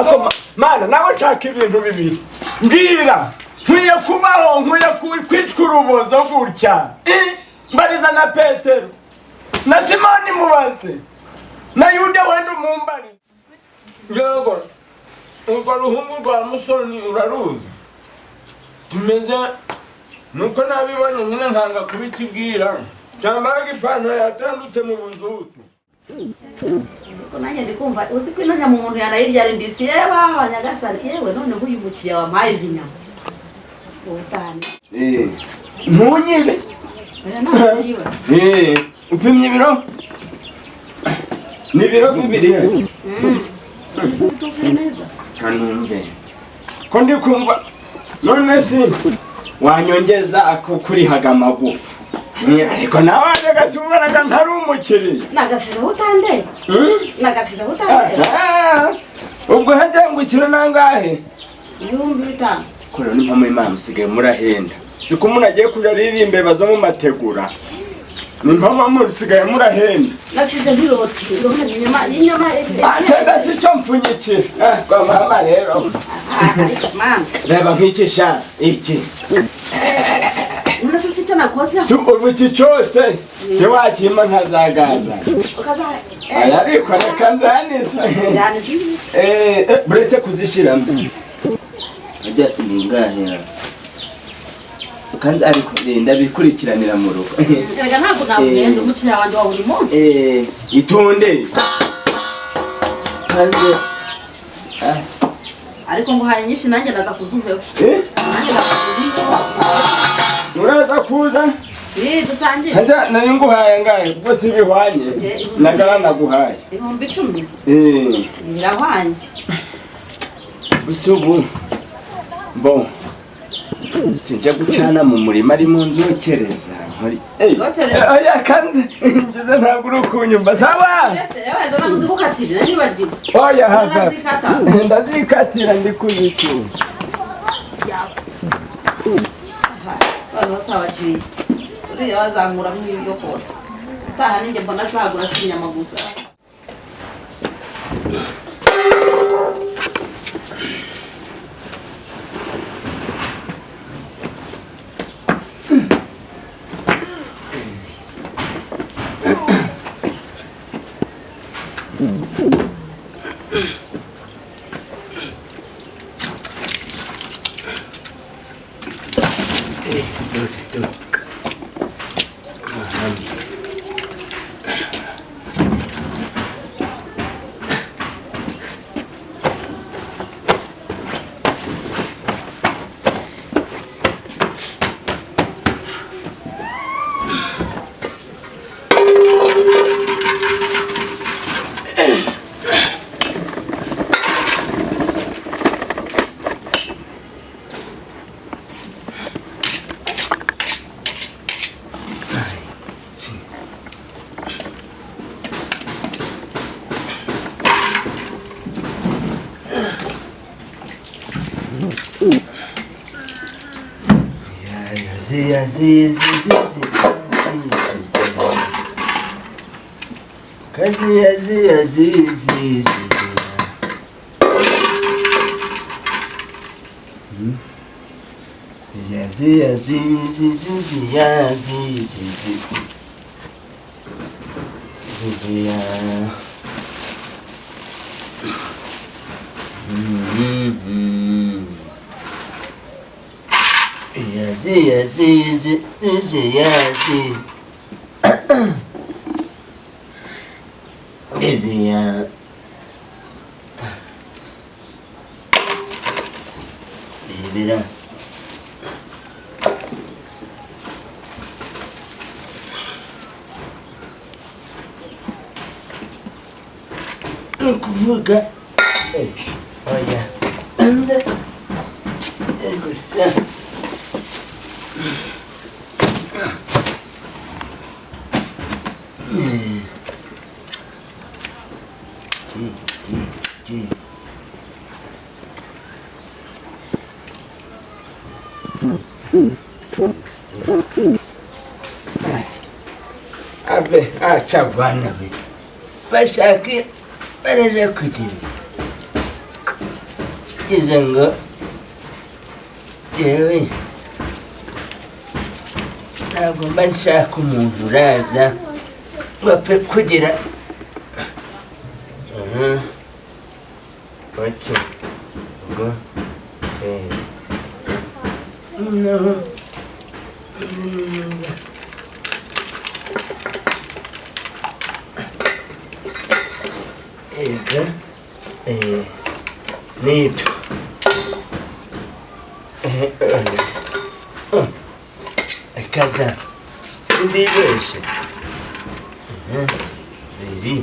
Ako mana nawe nshaka ibintu bibiri mbwira nkwiye kubaho nkwiye kwicwa urubozo gutya. Mbariza na Petero na Simoni mubaze na Yuda wenda umumbarize. Yego urwo ruhungu rwa Musoni uraruzi tumeze nuko nabibonye nyine nkanga kubikibwira cyambaraga ipantaro yatandutse mu buzutu. Ariko nanjye ndi kumva uzi ko ino nyama umuntu yanayirya ari mbisi. Yewe Nyagasani, yewe none uyu mukiriya wampaye izi nyama ubutane. Ntunyibe. Oya ntabwo yiba. Upimye ibiro ni ibiro 2. Ese bituzuye neza? Kanumve ko ndi kumva none si wanyongeza ako kurihaga amagufa. Ariko nawe waje ntari umukiriya. Nagasize aho utandeba. Nagasize aho utandeba. Ubwo hajya ngo ikiro nangahe? 5000. Kora ni mpamwe Imana usigaye murahenda. Siko umuntu agiye kuja aririmbe bazo mu mategura. Ni mpamwe musigaye murahenda. Nasize nk'iroti. Urabona inyama inyama. Aca ndasi icyo mpfunyikira. Kwa mama rero. Mana. Reba nk'iki sha iki. None se icyo nakoze? Si ubu iki cyose si wakima ntazagaza. Ukaza. Aya ariko reka nzaniswe. Buretse kuzishiramo. Ajya ningahe? Kandi ariko ndabikurikiranira mu rugo. Erega ntabwo nagenda umukiriya wanjye wa buri munsi. Itonde. Kandi ariko ngo haye nyinshi nanjye ndaza kuzumveho. Nanjye ndaza kuzumveho. Uraza kuza? Dusangire. Hajya nari nguhaye ngahe kuko si bihwanye. Nagara naguhaye. 10,000. Birahwanye. Usubu. Bon. Sinja gucana mu murima ari mu nzokereza. Oya kanze ngize ntabwo uri kunyumva sawa. Oya hava. Ndazikatira ndi kuzikura. Bano basabakiriye. Uriya bazangura mu ibyo kotsa. Utaha ninjye mbona zagura si inyama gusa. Ave acha bwana we. Bashaki barere kugira. Ngize ngo yewe ntabwo mba nshaka umuntu uraza ngo apfe kugira oke ubwo noneho ega nibyo kaza simbibeshe biri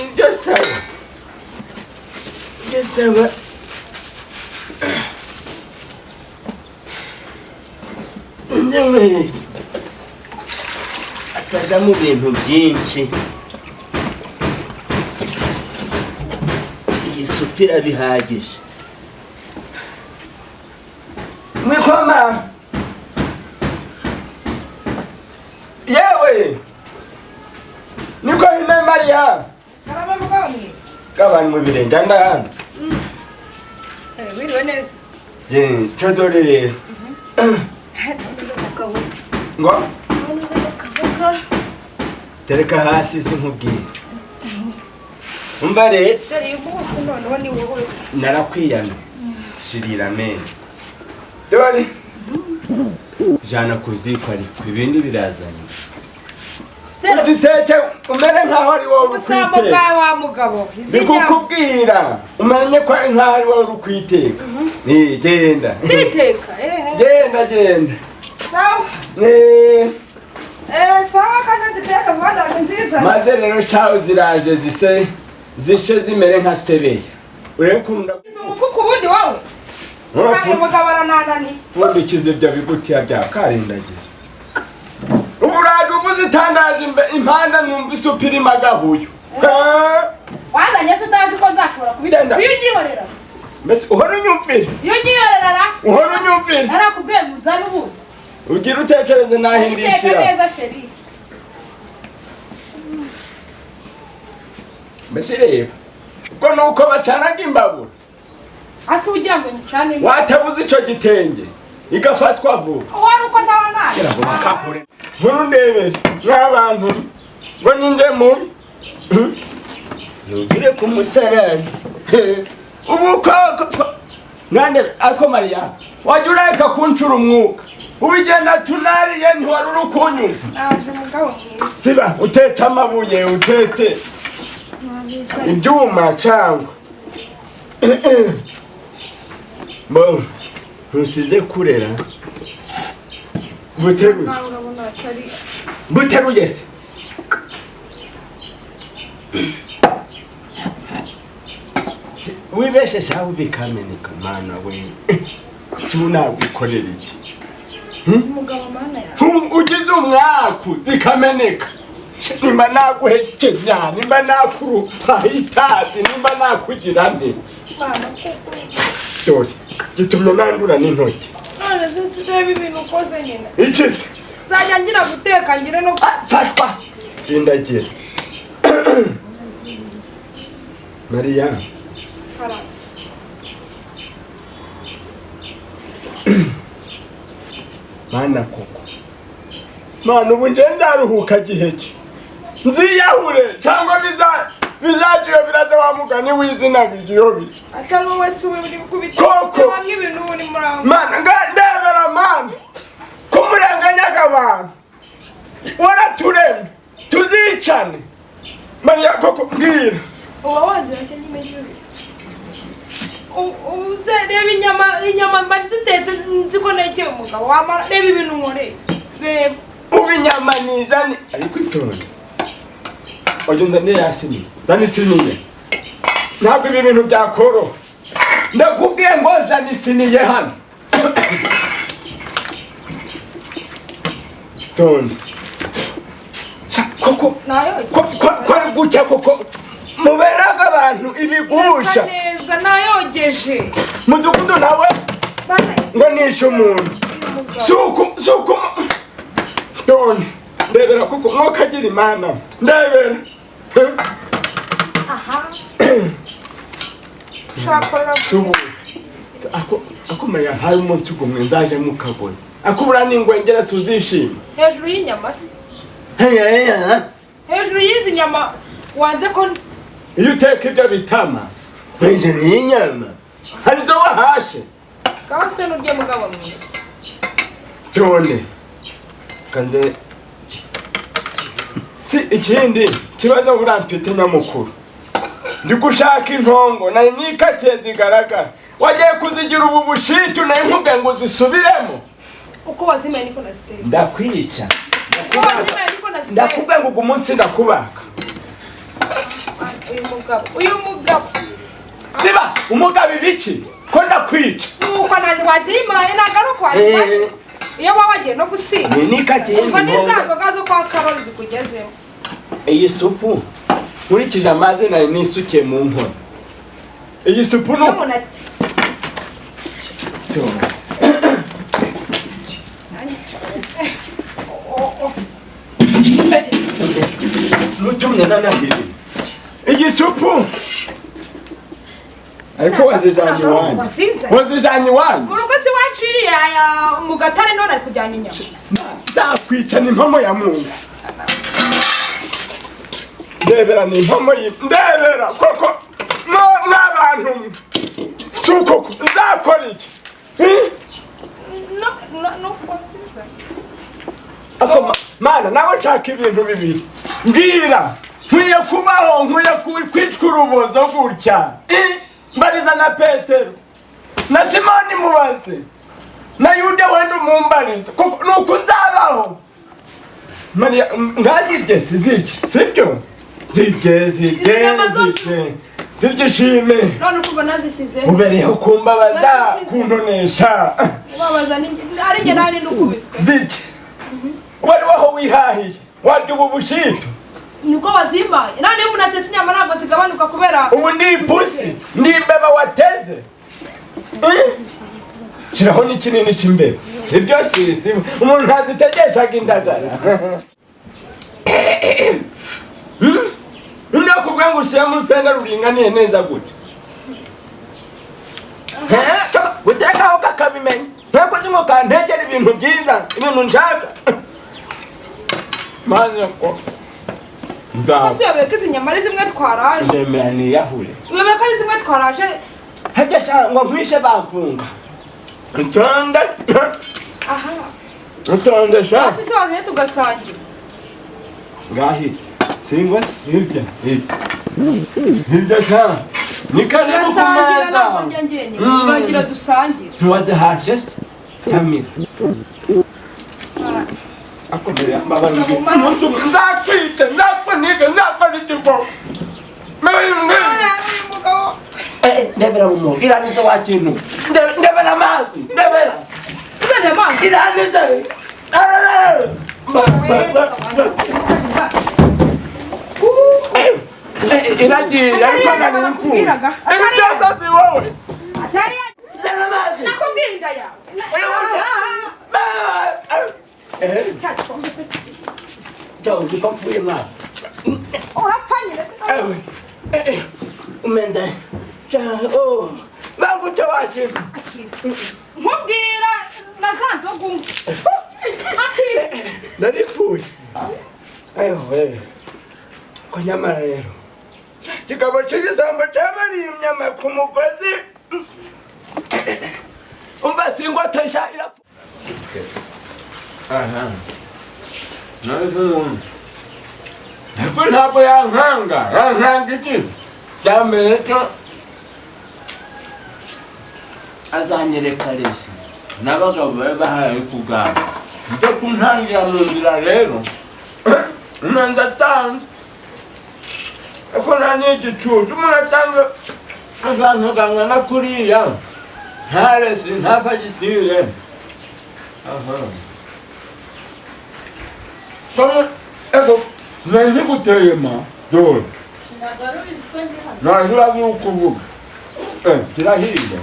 ibyo sawa ibyo sawa ataja mu bintu byinshi iyi supu irabihagije mwikoma yewe niko hime Mariya kabani mu birenge andahano wiriwe neza cyo dore rero ngo tereka hasi sinkubwire umva rero narakwiyamye shirira amenyo dore jana ku ziko ariko ibindi birazanye uziteke umere nkaho ari wowe uri kwiteka bikukubwira umenye ko nkaho ari wowe uri kwiteka genda genda genda maze rero shaho ziraje zise zishe zimere nka sebeya urebe ukuntu umufuka ubundi wowe pfundikiza ibyo bigutiya bya karindagira uburaje ubu zitandaje impanda numva isupu irimo agahuyo wazanye se utazi ko nzashobora kubikora iyo unyihorera mbese uhora unyumvira iyo unyihorera uhora unyumvira narakubwiye ngo uzane ubu ugira utekereze naho indishira neza sheri mbese reba ubwo ni uko bacanaga imbabura hasi ugira ngo nyicane watabuze icyo gitenge igafatwa vuba wari uko ntaba naje nkuru ndebere nk'abantu ngo ninde mubi nugire ku musarani ubu koko nande ariko Mariya wajya ureka kuncura umwuka ubigenda tunariye ntiwari uri kunyumva naje umugabo mwiza siba utetse amabuye utetse ibyuma cyangwa bo ntusize kurera buteruye buteruye se wibeshe shaho bikameneka mana we sinakwikorera iki ugize umwaku zikameneka nimba naguhekenya nimba nakuruha itasi nimba nakugira nte dore gitumye nandura n'intoki reba ibintu ukoze nyine iki se nzajya ngira guteka ngire no fashwa rindagira Mariya mana koko mana ubu nje nzaruhuka gihe ki nziyahure cyangwa bizagiye biraje wa mugani w'izina biryo bice atari wowe si we uri kubita koko nk'ibintu uri murango mana ndebera mana kumurenganyaga abantu waraturemye tuzicane Mariya koko mbwira uba wazirashye nyine yuzuye uze reba inyama mba zitetse nzi ko ntekeye umugabo wamara reba ibintu nkoreye reba ubu inyama ni ijana ariko itonde oya nzane yasiniye zana isiniye ntabwo ibi bintu byakoroha ndakubwiye ngo zana isiniye hano tonde koko ko ari gutya koko muberaga abantu ibigusha neza nayogeje mudugudu nawe ngo nishe umuntu suku tonde ndebera kuko mwokagira imana ndebera Ushaka Subu ako akomeye hari umunsi ugumwe nzaje mu kagozi akubura n'ingwengera suzishima hejuru y'inyama se hejuru y'izi nyama wanze ko iyo uteka ibyo bitama hejuru y'inyama hari izo wahashe gaho se n'urye mugabo mwiza tone kanze si ikindi kibazo buramfite nyamukuru ndi gushaka intongo nari nikatiye zigaragara wagiye kuzigira ubu bushitu nari nkubwiye ngo zisubiremo uko wazimeye niko naziteye ndakwica uko wazimeye niko naziteye ndakubwiye ngo ugu munsi ndakubaka uyu mugabo siba umugabo ibiki ko ndakwica nuko wazimaye nagaruka wazimaye iyo waba wagiye no gusinda nikatiye ubwo n'iza zo kwa Karoli zikugezemo iyi supu nkurikije amazi nari nisukiye mu nkono iyi supu nuko nutumye nanahiri iyi supu ariko wazijanye iwanyu wazijanye iwanyu mu rugo si waciriye mu gatare none ari kujyana inyama nzakwica ni impamo ya Mungu ndebera ni impamo ndebera koko n'abantu koko nzakora iki ako mana nawe nshaka ibintu bibiri mbwira nkwiye kubaho nkwiye kwicwa urubozo gutya mbariza na Petero na Simoni mubaze na Yuda wenda umumbarize kuko nuko nzabaho Mariya ngazirye sizirye sibyo zirye zirye zirye zirye shime none ukumva nazishyize ubereyeho kumbabaza kuntonesha ubabaza ari njye nawe ninde ukubiswe zirye wari waho wihahiye warya ubu bushitu niko wazimaye none iyo umuntu atetse inyama ntabwo zigabanuka kubera ubu ndi ipusi ndi imbeba wateze shiraho n'ikinini cy'imbeba sibyo sisi umuntu ntazitegeshaga indagara undi akubwira ngo ushyiremo urusenda ruringaniye neza gutya gutekaho kakabimenya ntabwo uzi ngo kantekera ibintu byiza ibintu nshaka maze ko nzaba uyobewe ko izi nyama ari zimwe twaraje ndemera niyahure uyobewe ko ari zimwe twaraje hajya sha ngo nkwishe bamfunga utonde aha utonde sha hasi se wazanye tugasangira ngahirya singwa hirya hirya hirya sha ni karibu ku turasangira meza ntabwo njya njyenyine uragira dusangire ntiwazihashe se tamira akomeye nzakwica nzakuniga nzakora igikoma ndebera mu muhogo iranize wa kintu ndebera amazi ndebera iranize iragiye ariko nari imfura ibi byose si wowe nakubwira inda yawe Cyo uko mfuye mwana urapfa nyine umenze oh bangutse wakintu nkubwira na za nzoga unywa naripfuye ewe ko nyamara rero kigabo cy'igisambo cyabariye imyama ku mugozi umva singotesha irapfa aha ariko ntabwo yankanga yankanga iki byambere cyo azanyereka resi n'abagabo bari bahaye kugamba njya kuntangira mu nzira rero umuntu atanze ariko nta n'igicucu umuntu atanze akantu na kuriya nta resi nta fagitire aha Bamwe ego nari nkiguteye ma dore ntabwo urazi uri kuvuga kirahiye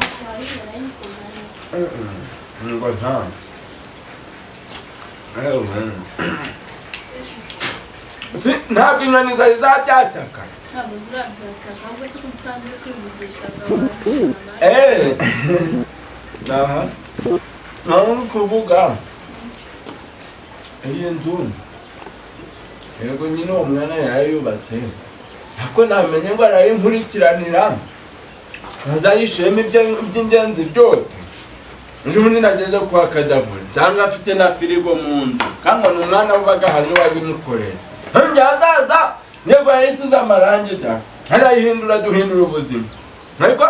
ngo nta ntabwo inyoni zari zabyataka Ntabwo zirabyaka, ahubwo se ko utangiye kwivugisha? Aha naho kuvuga iyi nzu, yego nyine uwo mwana yarayubatse, ariko namenye ngo arayinkurikiranira, azayishiremo iby'ingenzi byose. Ejo bundi nageze kwa Kadavura nsanga afite na firigo mu nzu, kandi ngo ni umwana wubaga hanze wabimukorera. Njye azaza, yego yayisize amarangi da, arayihindura, duhindura ubuzima, ariko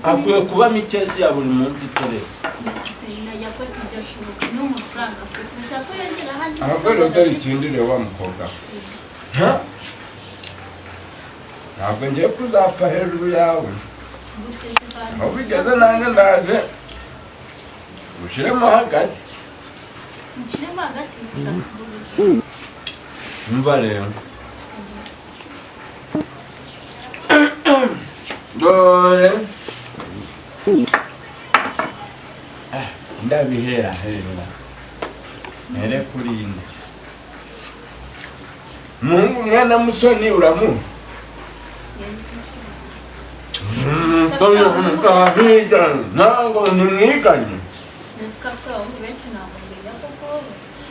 akwiye kubamo ikesi ya buri munsi iteretse. Yakoze ibyo n'amafaranga afite, ushaka ko yongera ahandi? Ahubwo rero dore ikindi rero, wa mukobwa. Ha? Ntabwo ngiye kuzapfa hejuru yawe. Gutyo se kandi? Aho bigeze nanjye ndaje ushyiremo hagati. Mushyiremo hagati, mushatse kuvuga iki? Umva rero, dore ndabihera hera here kuri ine. Muhungu mwana Musoni uramuzi? Ntabwo ntimwiganye. Mbese ko afite abahungu benshi, ntabwo mbiga koko.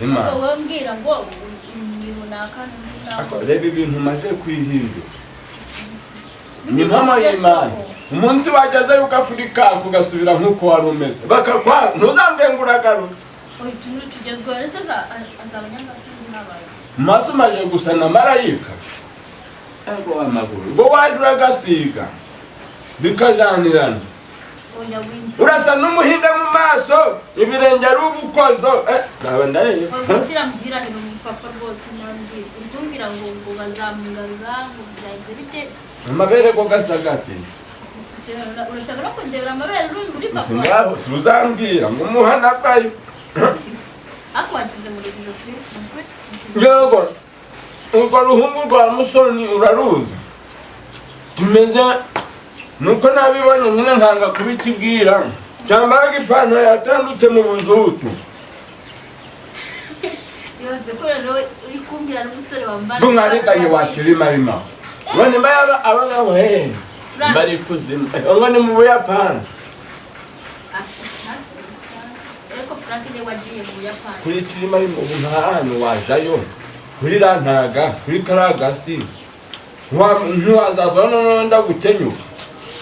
Imana. Ubwo wowe mbwira ngo ni runaka Ako, ntabwo. Reba ibintu maje kwihindura, ni impamo y'Imana. Umunsi wagezeyo ugafurika ugasubira nk'uko wari umeze, bakakwa ntuzambwe ngo uragarutse. Oya, utuntu tugezweho ese azaba nyangase habaye iki? Maso umaje gusa na marayika, ariko amaguru ngo waje uragasiga bikajanirana. Oya, winzi. Urasa n'umuhinde mu maso, ibirenge ari ubukozo, naba ndareba. Gukira mbyirahiro mu papa rwose, nambwira utumbwira ngo bazamugarura, ngo byagenze bite? Amabere go gasa gate? Urashaka no kundebera amabere uri muri papa? Si ngaho si uzambwira ngo umuhana avayo. Ariko wanshyize mu rujijo pe, ni ukuri, wanshyize. Yego, urwo ruhungu rwa Musoni uraruzi, tumeze nuko nabibonye nyine nkanga kubikibwira, cyambaraga ipantaro yatandutse mu buzutu. Yose ko rero uri kumbwira n'umusore wambara Bumwariganye wakirimarima ngo nimba yaba abagabo hehe Frank. Bari kuzimu ngo ni mu Buyapani. Ah, ariko Frank niwe wagiye mu Buyapani. Kuri kirimarima ubu nta hantu wajayo, kuri rantaga, kuri karagasi ntiwazava noneho ndagukenyuka.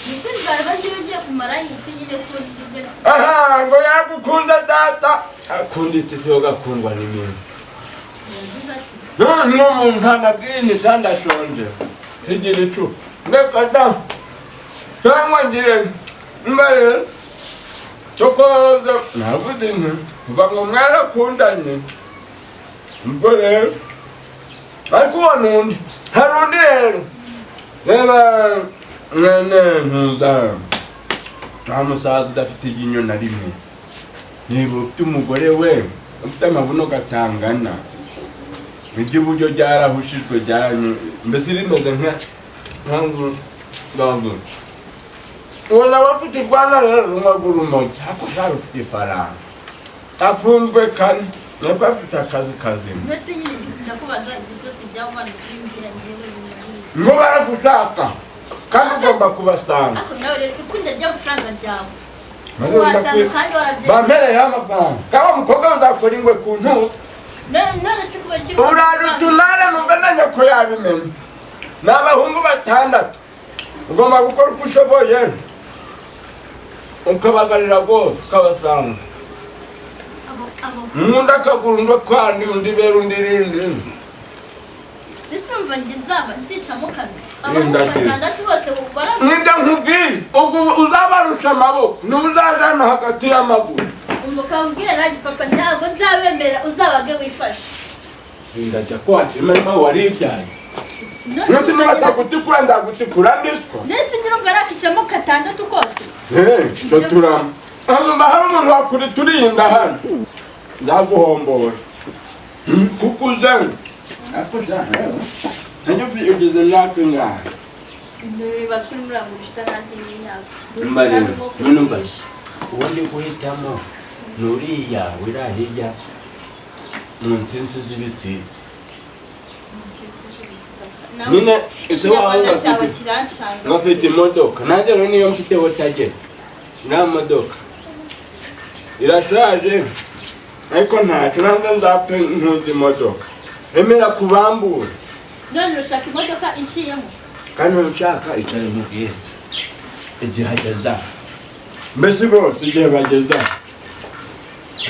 Ndetse nzaba ngiye ugiye kumara iki nyine ko ibyo? Aha ngo yagukunze data, akunda iki? Siyo gakundwa n'ibintu. Yagize ati N'umuntu ntanabwini ndashonje sigira icu, reka da, cyangwa ngire mbere tukoze navuze nti kuva ngo mwarakundanye. Ubwo rero ariko uwo n'undi, hari undi rero, reba mwene ntuza, nta musaza udafite iryinyo na rimwe. Niba ufite umugore we ufite amabuno gatangana, iry'iburyo ryarahushijwe, ryaranyu mbese rimeze nka nkangu, uwo nawe afite urwana rero runywa rw'urumogi, ariko sha rufite ifaranga, afunzwe kane, nabwo afite akazi kazima. Mbese nyine ndakubaza, ibyo byose byaba kubimbwira njyewe binaniye. Ngo baragushaka kandi ugomba kubasanga. Ariko nawe rero ikunda ry'amafaranga ryawe Maze wasanga kandi warabyemeye. Bampereyeho amafaranga kandi uwo mukobwa uzakora ingwe ku ntugu. None se kubera icyo? Uraje utunane, numva na nyoko yabimenye. Ni abahungu batandatu, ugomba gukora uko ushoboye ukabagarira rwose, ukabasanga. Abo undi akaguru, undi akwandi, undi ibere, undi irindi. Ese urumva njye nzaba nzicamo kabiri abahungu Ndagiye. batandatu bose bara Nibyo nkubwiye, ubwo uzabarusha amaboko niwe uzajana hagati y'amaguru. Umva ukambwira nanjye papa, ntabwo nzabemera, uzabage wifashe. Ndajya kwakira imana waribyaye. None Ndetse niba urumva njye atagutikura, nzagutikura ndiswa. Nese njye urumva nakicamo gatandatu kose? Cyo turama hanyuma hari umuntu wakuriturinda hano, nzaguhombora kuko uzanye, ariko sha nanjye ugeze imyaka ingahe? Ntibibaza ko urimo uragurisha utanazi n'imyaka. Umva rero, none umva, uwo ndi guhitamo ni uriya wira hirya mu nsinsi z'ibitsitsi. Nyine ese wawe Ikinyarwanda cyawe ngafite kirancanga. Ngafite imodoka nanjye rero niyo mfite botagera nta modoka irashaje, ariko ntacyo nanjye nzapfe ntuzi imodoka emera kubambura. None urashaka imodoka inciyemo? Kandi nshaka icaye nkubwire igihe ageza, mbese bose igihe bageza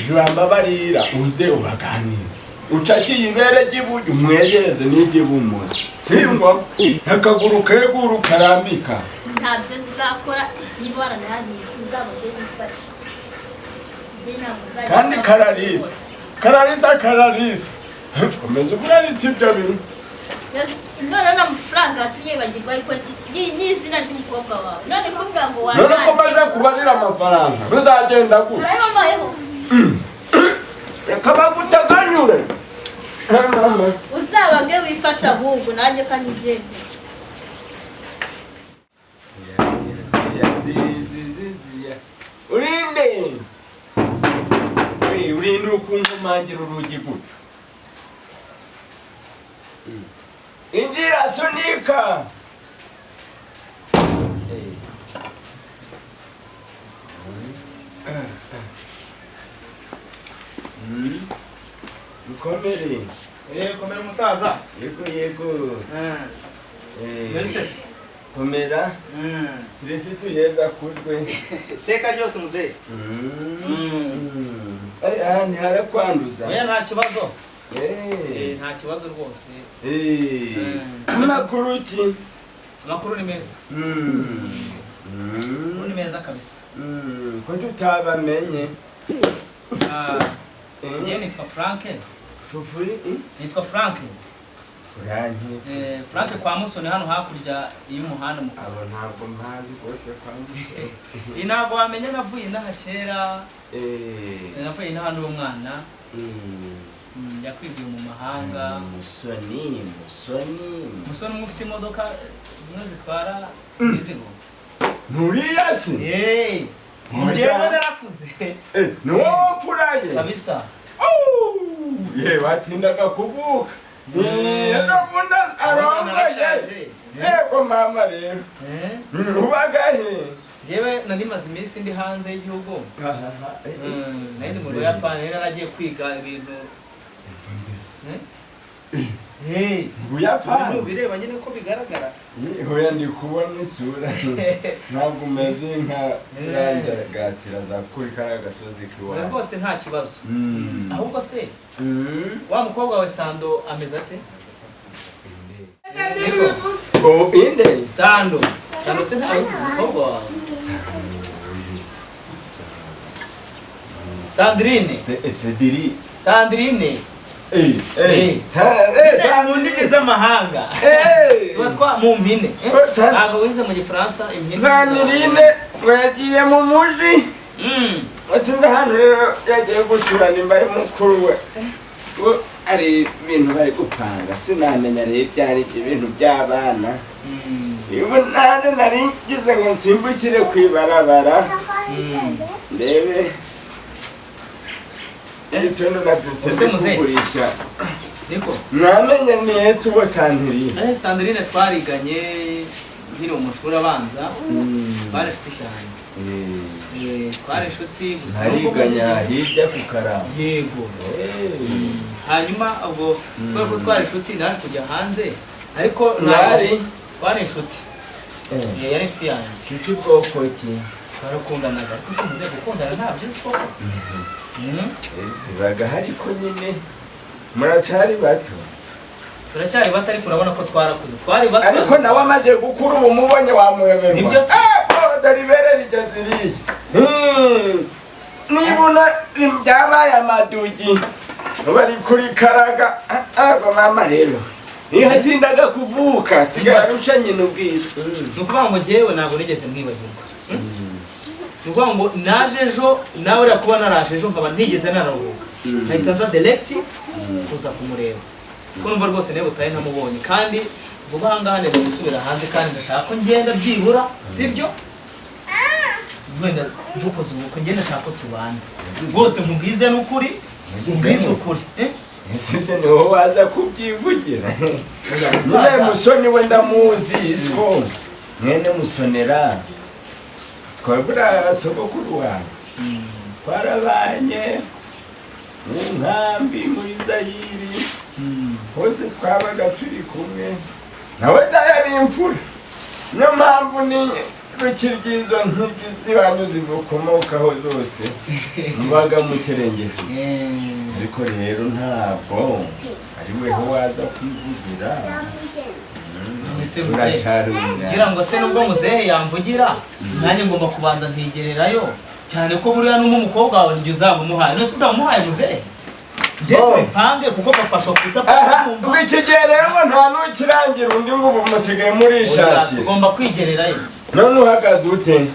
juramba barira, uze ubaganize, ucakiye ibere ry'iburyo umwegereze n'iry'ibumoso, singwa akaguru keguru karambika. Ntabyo nzakora. Niba warananiye uzabage wifashe. Njye ntabwo nzajya Kandi gukora kararisa rwose. Kararisa, kararisa, komeza uraritse ibyo bintu. None n'amafaranga watumye wibagirwa yuko n'izina ry'umukobwa wawe, none kuvuga ngo None ko maze wananze. Kubarira amafaranga bizagenda gute? Urayabayeho. Reka baguteganyure. Uzabage wifashe ahubwo, nanjye kanyigende. Urinde. We, urinde ukunkomangira urugi gutyo. Injira, sunika. Mukomere. Eh, komera umusaza. Yego, yego. Meze ute se? Komera. Kirisitu yeza kurwe. Iteka ryose, muzehe. Aha ntiharakwanduza? Oya, nta kibazo. Eh, nta kibazo rwose. Amakuru ki? Amakuru ni meza. Amakuru ni meza kabisa. Ko tutabamenye? Ah, njye nitwa Frank. Fufuri? Nitwa Frank. Frank? Eh, Frank kwa Musoni, hano hakurya y'umuhanda mukuru. Abo ntabwo mpazi rwose kwa Musoni. Iyi ntabwo wamenya, navuye inaha kera. Navuye inaha ndi umwana. Yakwigiye mu mahanga. Musoni, Musoni. Musoni umwe ufite imodoka zimwe zitwara imizigo. Nturiya se? Eh, Oya. njyewe narakuze. Ni wowe mfura ye? Kabisa. Ye, watindaga kuvuka. N'ubundi arongoye. Narashaje. Yego mama rero. Ubaga he? Njyewe nari maze iminsi ndi hanze y'igihugu. Nari ndi mu Buyapani, nari naragiye kwiga ibintu. Eh? Eh, Buyapani? Bireba nyine ko bigaragara. Hoya, ndi kubona isura, ntabwo umeze nka ranjagatira za kuri kariya gasozi k'iwacu. Rwose nta kibazo. Ahubwo se wa mukobwa wawe Sando ameze ate? Oh, inde? Sando. Sando se ntawe uzi, umukobwa wawe? Sandrine. Cediri. Sandrine. Eh, eh. Eh, mu ndimi z'amahanga. Eh. Tuba twa mu mpine. Eh, Ntabwo wize mu Gifaransa impine? Sandrine ngo yagiye mu muji. Sinzi ahantu rero yagiye gusura, nimba ari mukuru we. Ngo ari ibintu bari gupanga, sinamenya rero ibyo ari byo, ibintu by'abana. Ubu nanjye nari ngize ngo nsimbukire ku ibarabara ndebe igitondo nabyutse Ese muzehe? kugurisha. Niko. Mwamenye ni Yesu uwo Sandrine? Eh, Sandrine twariganye nkiri mu mashuri abanza. Twari inshuti cyane. Eh, twari inshuti gusa nubwo maze Nariganya igihe- hirya ku Karama. Yego. Hanyuma ubwo kubera ko twari inshuti naje kujya hanze, ariko Mwari? Twari inshuti. Eh, yari inshuti yanjye. Inshuti bwoko ki? Twarakundanaga, ariko simuze gukundana ntabyo uzi koko. Bibaga ariko nyine muracari bato. Turacyari bato, ariko urabona ko twarakuze, twari bato. Ariko nawe amaze gukura, ubu mubonye wamuyoberwa. Nibyo se. Oh, dore ibere rigeze iriya. Nibona byabaye amadugi bari kuri karaga aba mama rero ntihatindaga kuvuka, sigaye arusha nyina ubwiza. Ni ukuvuga ngo njyewe ntabwo nigeze mwibagirwa. Ni ukuvuga ngo naje ejo, nawe uriya kuba naraje ejo nkaba ntigeze nanaruhuka, nkahita nza direct kuza kumureba, kuko numva rwose niba utaye ntamubonye. Kandi vuba aha ngaha nenda gusubira hanze, kandi ndashaka ko ngenda byibura, sibyo, wenda dukoze ubukwe. Ngenda ndashaka ko tubana rwose, nkubwize n'ukuri, nkubwize ukuri. Eh? Ese ibyo ni wowe waza kubyivugira? Oya, Nyine musaza. Musoni we ndamuzi, isiko mwene Musonera, twabura sogokuru wawe, twarabanye mu nkambi muri Zayiri, hose twabaga turi kumwe nawe. Daya ni imfura, niyo mpamvu ni rukiryizo nkiryi z'ibanyu zigukomokaho zose mubaga mukerengeje. Ariko rero ntabwo ari weho waza kwivugira. None se muzehe, Urasharumya. Ngira ngo se nubwo muzehe yamvugira, nanjye ngomba kubanza nkigererayo, cyane ko buriya n'umwe umukobwa wawe nijye uzaba umuhaye. None se uzaba umuhaye muzehe, njye Oh. tubipange, kuko papa ashobora guhita Aha. kumva. Ubwo iki gihe rero ngo nta n'ukirangira undi, ngo ubu musigaye Oya, murishakira. Tugomba kwigererayo. None uhagaze ute?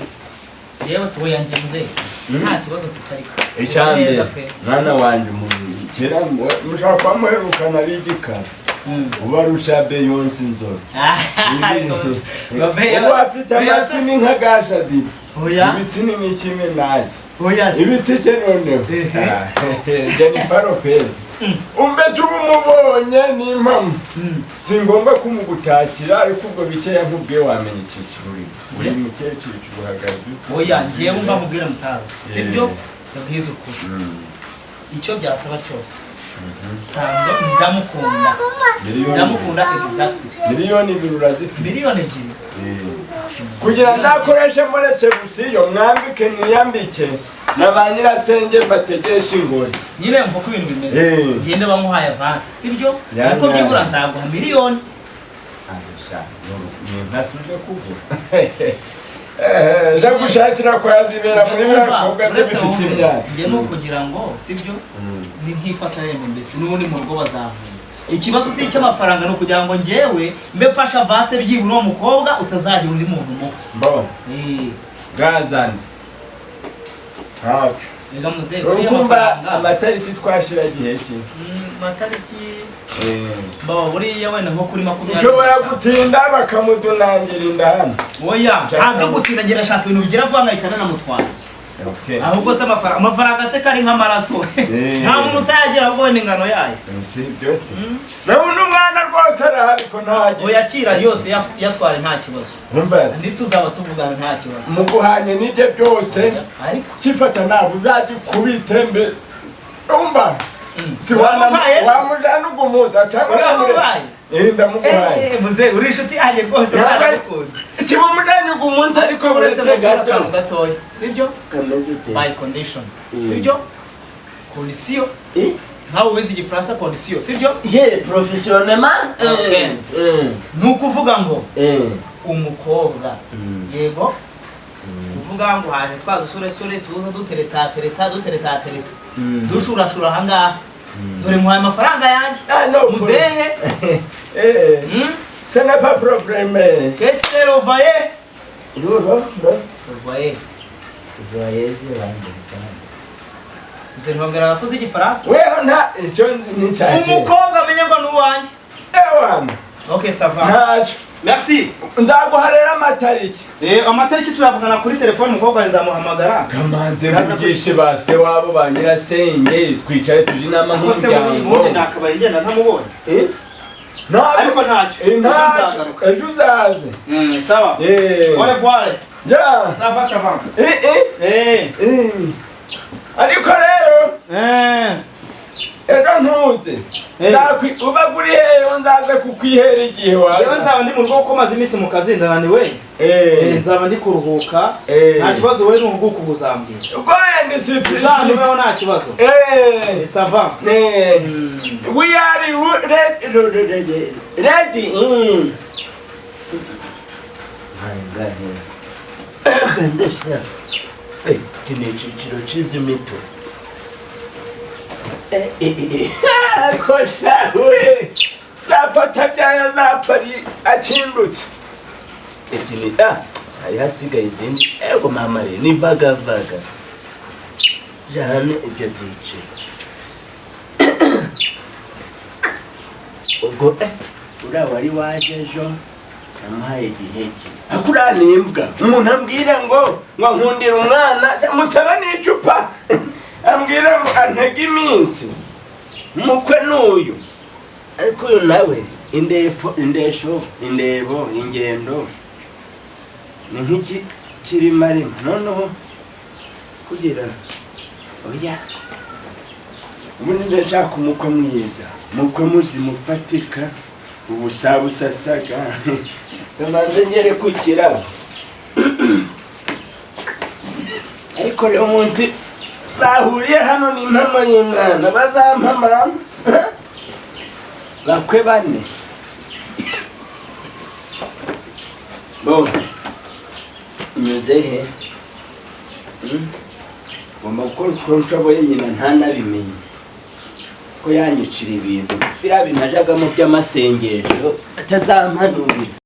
Yewe se we yanjye muzehe, nta kibazo mfite, ariko meze Icyambere, neza pe. mwana wanjye, umuntu kera mushobora kuba muherukana ari igikara, ubarusha Beyonce inzobe. Ubu afite amatwi ni nka gashadi. Oya. Ibitsini ni kimwe nanjye. Oya se. Ibitsike noneho. Ah, Jennifer Lopez umbese ubu umubonye ni impamo. Si ngombwa kumugutakira, ariko ubwo bikeya nkubwiye wamenya icyiciro urimo, uri mukecuru uhagaze ute? Oya, njyewe mba mubwira musaza, sibyo? Yabwiza ukuri, icyo byasaba cyose, Sando ndamukunda. Ndamukunda exactly. 2 miliyoni urazifite? 2 miliyoni. Kugira nzakoreshe muri reception, mwambike niyambike na ba nyirasenge mbategeshe ingori. Nyine mva uko ibintu bimeze. Ngende bamuhaye avance, sibyo? Ya, Ariko ya. byibura nzaguha miliyoni. Ntasubije kugura, je gushakira kwa zibera muri biriya bikorwa byo Uretse bifite wowe, imyaka. njye ni ukugira ngo, sibyo, ni nk'ifata rero mbese n'ubundi mu rugo bazankunda. Ikibazo si icy'amafaranga, ni ukugira ngo njyewe mbe mfashe avance byibura uwo mukobwa utazagira undi muntu umuha. Mbona bwazana ntacyo. Reka muzehe, buriya Urukumva amafaranga amatariki twashira gihe ki? Matariki baba buriya wenda nko kuri 25. Ushobora gutinda bakamudunangira inda hano. Oya, nta byo gutinda, ngira ashaka ibintu bigira vuba nkahita nanamutwara. Ahubwo se amafaranga se kari nk'amaraso, nta muntu utayagira, ahubwo wenda ingano yayo. Si byose, nawe n'umwana rwose arahari ko ntagiye. Oya, akira yose yatware nta kibazo. Umva se. Ntituzaba tuvugana, nta kibazo. Muguhanye n'ibyo byose, Ariko kifata ntabwo uzagikubite mbese, umva si Wamuhaye se? Wamujana ugumuza cyangwa Uramuhaye? Eh, ndamuguhaye. Muzehe, uri inshuti yanjye rwose. Ntabwo Baragukunze. Kimumujanye ugumunsi, ariko Uretse buretse mubwira gato. akantu gatoya, sibyo? Kameze ute? By condition, sibyo? Condition. Nkawe wize igifaransa, condition, sibyo? Ye professionnellement. Okay. Ni ukuvuga ngo umukobwa, yego, uvuga ngo haje twa dusoresore tuza dutereta tereta dutereta tereta dushurashura ahangaha, dore nkuhaye amafaranga yanjye. Ah, no. Muzehe. Ce n'est pas problème. Qu'est-ce que le voyez? Ruro, no. Le voyez. Voyez bande. Muzehe, ntibambwira abakozi igifaransa. Weho nta icyo ni cyaje. Umukobwa amenye ngo ni uwanjye. Ewana. Ok, ça va. Ntacyo. Merci. Nzaguha rero amatariki. Amatariki tuzavugana kuri telefone, umukobwa nzamuhamagara. Kamanze mvugishe ba se wabo, ba nyirasenge, twicare tuje inama Ubwo se muri nk'umuryango. ubundi nakabaye ngenda ntamubonye. Eh? Ntabwo. Ariko ntacyo. Eh, Ejo ntacyo. nzagaruka. Ejo uzaze. Sawa. Eh. Au revoir. Ya. Ça va, ça va. Eh, eh. Eh. Eh. Ariko rero ejo ntuze. Eh. Uba uri hehe? Nzaze kukwihera igihe Jewe waza. nzaba ndi mu rugo kuko maze iminsi mu kazi ndananiwe. Nzaba ndi kuruhuka. Nta kibazo, wowe nuhuguka ubu uzambwira. Go and see. Uzantumeho nta kibazo. Ça va. We are ready. Ready. Ngahe. Kanzesha. Iki ni icyiciro cy'izi mito. Ariko shawe zapata byaya zapari akindutse. Iki ni hari hasigaye izindi. Ego mama re ni vagavaga. Jane ibyo byiciro. Ubwo uriya wari waje ejo namuhaye igihe cye, akuriya ni imbwa. Umuntu ambwira ngo nkundira umwana, musaba n'icupa, ambwira ngo antege iminsi. Umukwe n'uyu, ariko uyu nawe indefo, indesho, indebo, ingendo ni nk'iki kirimarima. Noneho kugira oya, ubundi nje nshaka umukwe mwiza, umukwe muzima ufatika, ubusabusasaga. Kamanze ngere ku kirabo. Ariko rero umunsi bahuriye hano ni impamo y'Imana, bazampama bakwe bane bo unyuze he? Ngomba gukora uko nshoboye nyina ntanabimenye ko yanyicira ibintu biriya bintu najagamo by'amasengesho atazampanurira.